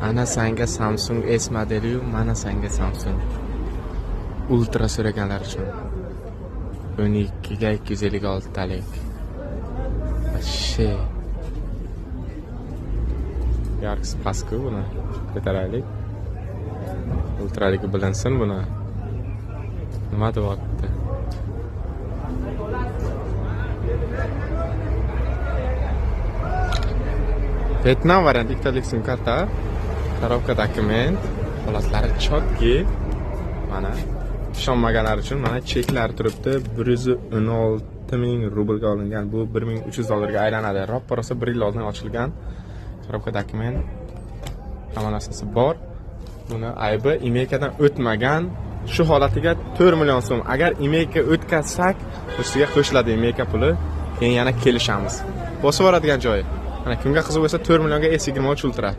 Ana sanga Samsung S modeliyu, mana sanga Samsung Ultra so'raganlar uchun. 12 ga 256 talik. Вообще. Яркость pastku, buni ko'taraylik. Ultraligi bilinsin buni. Nima deyapti? Vietnam variant ikkitalik sim karta, коробка dokument, holatlari чёткий. Mana, ishonmaganlar uchun mana cheklar turibdi. 116 ming rublga olingan. Bu 1300 dollarga aylanadi. Roppa rosa bir yil oldin ochilgan. Коробка dokument, hamma narsasi bor. Buni aybi IMEIkadan o'tmagan. Shu holatiga 4 million so'm. Agar IMEIka o'tkazsak, ustiga qo'shiladi IMEIka puli. Keyin yana kelishamiz. Bosib yuboradigan joyi. Mana, kimga qiziq bo'lsa, 4 millionga S23 Ultra.